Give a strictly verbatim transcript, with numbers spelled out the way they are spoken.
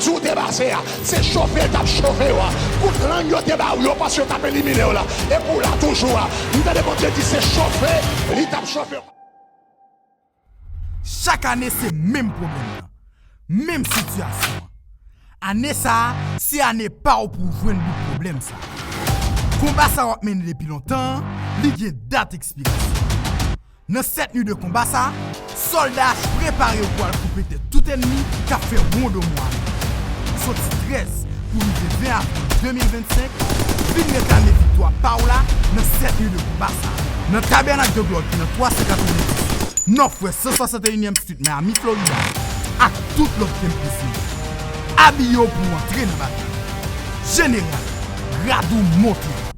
Si w te pase a, se chofe l t ap chofe w a. Kout lang yo te ba w yo, panse yo t ap elimine w la. E pou w la toujou a. M tande Bondye di se chofe li t ap chofe w. Chak ane se menm pwoblèm nan, menm sitiyasyon an. Ane sa a, se ane pa w pou w jwenn bout pwoblèm sa a. Konba sa w ap mennen depi lontan an, li gen dat ekspirasyon. Nan sèt nwi de konba sa, sòlda H prepare yo pou al koupe tèt tout ènmi k ap fè wondomo ane. Soti trèz pou rive ven avril de mil vennsenk, vin reklame viktwa pa w la nan sèt nwi de konba sa. Nan Tabènak de Glò ki nan twa san katrevenndis, Northwest san swasanteyinyèm Street, Miami, Florida, ak tout lòt campus yo. Abiye w pou w antre nan batay. Jeneral, grad ou monte.